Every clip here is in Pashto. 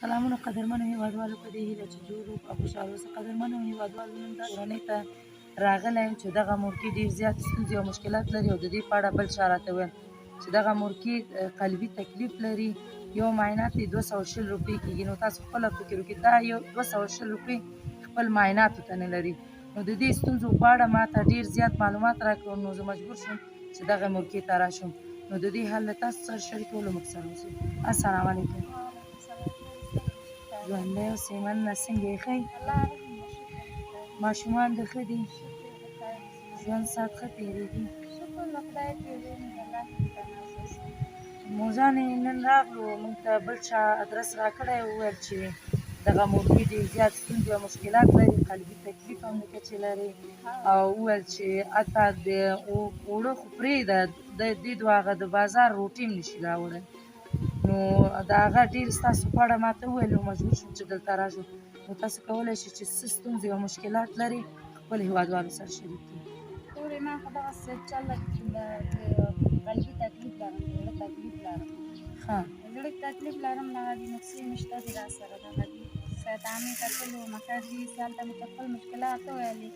سلامونه قدرمنو هیوادوالو، په دې هیله چې جوړ، روغ او خوشحاله اوسئ. قدرمنو هیوادوالو، نن دا کورنۍ ته راغلی یم چې دغه مورکې ډېر زیات ستونزې او مشکلات لري، او د دې په اړه بل چا راته ویل چې دغه مورکې قلبي تکلیف لري. یو معاینات یې 220 روپۍ کېږي. نو تاسو خپله فکر وکړئ، دا یو 220 روپۍ خپل معایناتو ته نه لري. نو د دې ستونزو په اړه ما ته ډېر زیات معلومات راکړل، نو زه مجبور شوم چې دغه مورکې ته راشم. نو د دې حل له تاسو سره شریکولو موږ سره اوسئ. السلام علیکم. ژوندی اوسئ. مننه. څنګه یې؟ ښه یې؟ ماشومان د ښه دي؟ ژوند ساعت ښه تېرېږي؟ موزانې نن راغلو، موږ ته بل چا ادرس راکړی، وویل چې دغه مورکې ډېر زیات ستونزې او مشکلات لري، قلبي تکلیف هم کچې لري، او وویل چې حتی د اوړه خو پرېږده، د دې دوه هغه د بازار روټۍ هم نشي راوړی. نو د هغه ډېر ستاسو په اړه ماته وویل، نو مجبور شوم چې دلته راشم. نو تاسو کولی شئ چې څه ستونزې او مشکلات لري، خپل هیوادوالو سره شریک کړئ. تورې ما خو دغسې چل د قلبي تکلیف لرم، د زړه تکلیف لرم. د زړه تکلیف لرم، دغه دي نقصې مې شته دي را سره. دغه دي سیدامې ته تللو مرکزي، هلته مې خپل مشکلات وویلې.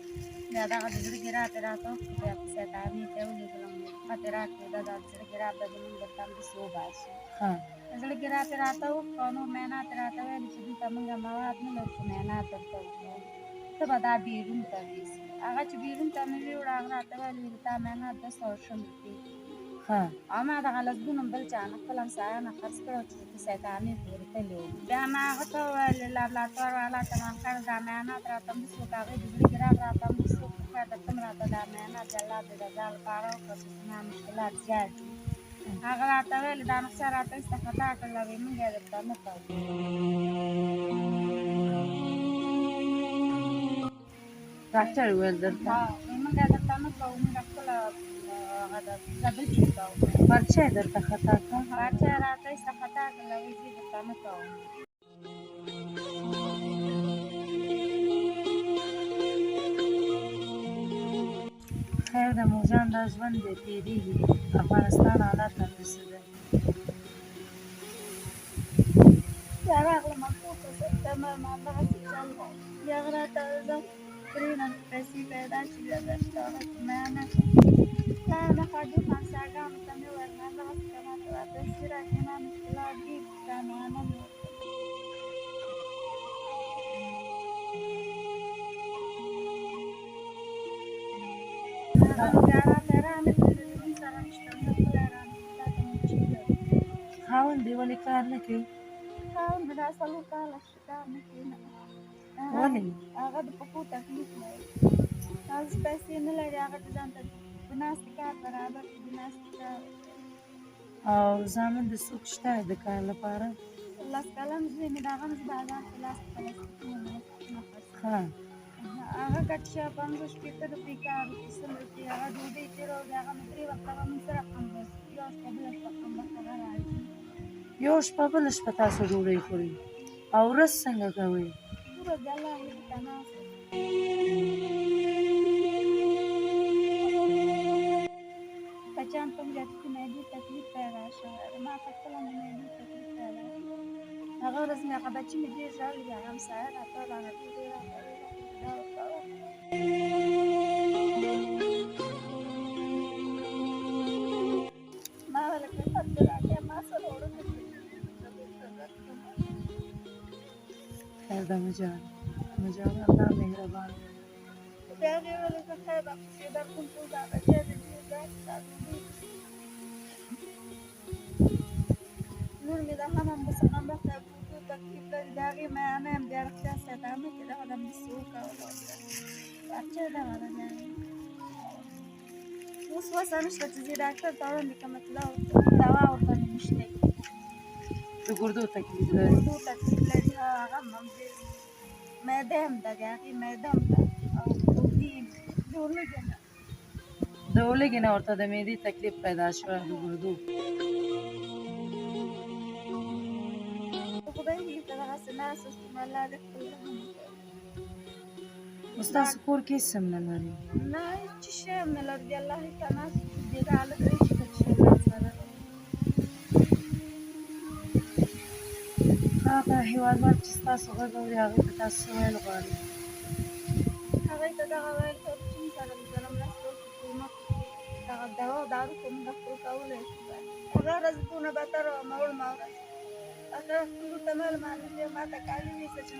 بیا دغه د زړه ګراف یې راته وکړ، بیا په سیدامې ته ولېږلم، خط یې راکړې، دا د زړه ګراف به زمونږ درته همداسې وباسو. زړه ګراف یې راته وکړ، نور معاینات یې راته ویل چې دلته موږ مواد نه لرو چې معاینات درته وکړو، ته به دا بیرون ته ویسې. هغه چې بیرون ته مې ویوړه، هغه راته ویل ویل تا معاینات 220 روپۍ. او ما دغه لسګونه بل چا نه، خپل همسایه نه خرڅ کړی چې په سیدامې پورې تللی وم. بیا ما هغه ته وویل، لابراتوار والا ته، ما خیر دا معاینات راته همداسې وکړه، هغوی د زړه ګراف راته همداسې وکړ، خیر درته هم راته دا معاینات د الله د رضا لپاره وکړه چې زما مشکلات زیات دي. هغه راته ویل دا نقشه راته ایسته خطا کړله، وایي موږ یې درته نه کوو. ډاکټر ویل درته؟ وایي موږ یې درته نه کوو، موږ خپله هغه د بل چي کوو. پرچه یې درته خطا کړه؟ پرچه یې راته ایسته خطا کړله، وایي زه درته نه کوم. خیر ده موجان، دا ژوند دی، تېرېږي. افغانستان حالات همداسې دی. بیا راغلم کور ته، ته ما دغسې چل دی. بیا هغه راته ځم پرېږدم چې پیسې پیدا شي، بیا درته معاینه کړم. دا د خواږه همساګانو ته مې وویل، ما دغسې که ماته دا پیسې راکړې، ما مشکلات ډېر دي، دا معاینه مې وکړه. بیا راته رانه کړې، موږ سره نشته، موږ خپله رانه تا ته مې چې لرو. خاوند دې ولې کار نه کوي؟ خاوند مې دا 4 کاله شو کار نه کوي. ولې؟ هغه د پښو تکلیف لري، هغه پیسې نه لري، هغه چې ځان ته د ناستې کار برابر کړي، د ناستې کار. او زامن د څوک شته د کار لپاره؟ 10 کلن زوی مې د هغه هم زه بازار کې لاس پلاستیکونه ملاستیکونه خرڅوم. هغه که چې 50 60 روپۍ کار وکړي، 100 روپۍ هغه ډوډۍ چې راوړي، هغه مې درې وخته هغه موږ سره قمبس، یو شپه بله شپه قمبس هغه راځي. یو شپه بله شپه تاسو ډوډۍ خورئ، او ورځ څنګه کوئ؟ ورځ د الله هیلې ته ناست. بچیان ته هم د معدې تکلیف پیدا شوی دی، ما ته خپله د معدې تکلیف پیدا شوی. هغه ورځ مې هغه بچي مې ډېر ژړل، بیا همسایه راته وویل، هغه ډوډۍ راته ویله، دا ورته وکړه. ما ویل که خرڅ راکړې ما سره اوړه نه کړي، زه درته درکړم. خیر ده مجان، مجان الله مهربان. بیا هغې ویل زه خیر ده پیسې درکوم، ټول دا بچی دې ډېر ډاک دا ډوډۍ. لور مې ده هم همداسې قمبخته ګوتو تکلیف لري، د هغې معاینه هم بیا روغتیا سیدامه کې دغه د همداسې وکوله، پرچه دغه ده. بیا اوس وسه نشته چې زه ډاکټر ته وړاندې کړم چې دا ورته دوا ورته نشته. د ګردو تکلیف لري؟ ګردو تکلیف لري، هغه هم همدې معده هم ده، د هغې معده هم ده، او ګردې د اورلګې نه، د اورلګې نه ورته د معدې تکلیف پیدا شوی، د ګردو. خدای دې ته دغسې ناست اوسم، الله دې خپل رحم وکړي. اوس تاسو کور کې هېڅ هم نه لرئ؟ نه، هېڅ شی هم نه لرو، د الله ته ناست یو، دا هلک دی چې څه شی راسره دی. هغه هېوادوال چې ستاسو غږ اوري هغوی ته تاسو څه ویل غواړئ؟ هغوی ته دغه ویل چې چې موږ سره سره مرسته وکړي، کومک وکړي. دغه دوا دارو خو موږ خپل کولی شو. هغه ورځ دونه بدتره وه، وړمه ورځ هغه خپل لور ته مې ویل، ما ته کالي ویسه چې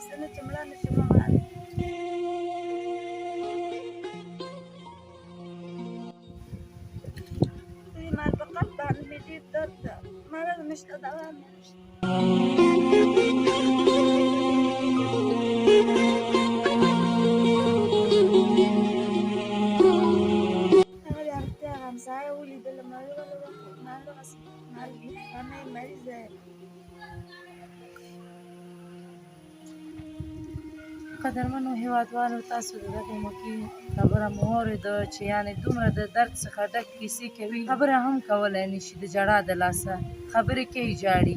څه نه چې مړه نه شم. مال په قلب باندې مې ډېر درد ده، مرض مې شته، دوا مې نشته. هغه د اړتیا همسایه ولیدله، ما ویل ما دغسې مال خانه مریضه یم. قدرمنو هیوادوالو، تاسو د دغې موقع خبره مو واورېده چې یعنې دومره د درد څخه ډک کیسې کوي، خبره هم کولی نه شي، د ژړا د لاسه خبرې کوي، ژاړي.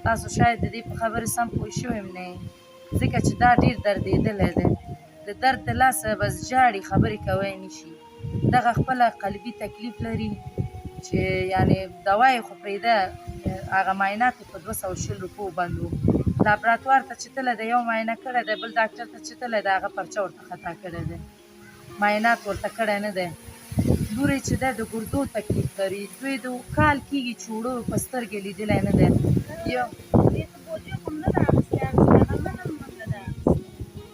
تاسو شاید د دې په خبرې سم پوه شوي هم نه یئ، ځکه چې دا ډېر دردېدلی دی، د درد د لاسه بس ژاړي، خبرې کوی نه شي. دغه خپله قلبي تکلیف لري چې یعنې دوا یې خو پرېږده، هغه معاینات یې په 220 روپو بند و. لابراتوار ته چې تللی دی، یو معاینه کړی دی، بل ډاکټر ته چې تللی دی، هغه پرچه ورته خطا کړی دی، معاینات ورته کړی نه دی. لور یې چې دی د ګردو تکلیف لري، دوی د کال کېږي چې اوړه په سترګې لیدلی نه دی. یو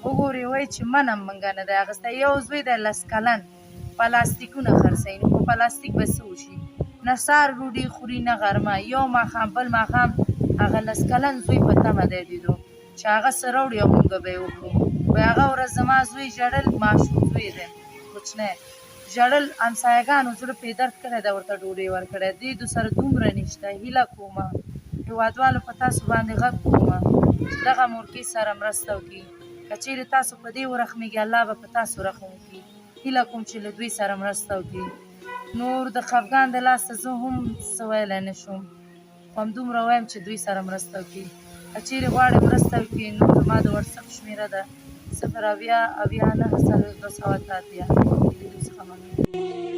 وګورئ، وایي چې منم مونږ نه دی اخیستی. یو زوی دی 10 کلن، پلاستیکونه خرڅوي، نو په پلاستیک به څه وشي؟ نه سهار ډوډۍ خوري نه غرمه، یو ماښام بل ماښام هغه 10 کلن زوی په تمه دی دیدو چې هغه څه راوړي او مونږ به یې وخورو. وایي هغه ورځ زما زوی ژړل، ماشوم زوی دی کوچنی، ژړل، همسایهګانو زړه پرې درد کړی دی، ورته ډوډۍ ورکړی. دې دو سره دومره نشته. هیله کومه هېوادوالو، په تاسو باندې غږ کومه چې دغه مورکې سره مرسته وکړي. که چیرې تاسو په دې ورحمېږي، الله به په تاسو رحم وکړي. هیله کوم چې له دوی سره مرسته وکړي. نور د خفګان د لاسه زه هم څه ویلی نه شم، خو همدومره وایم چې دوی سره مرسته وکړي. که چیرې غواړئ مرسته وکړي، نو زما د واټساپ شمېره ده 0 70 70 9 288. د لیدو څخه مننه.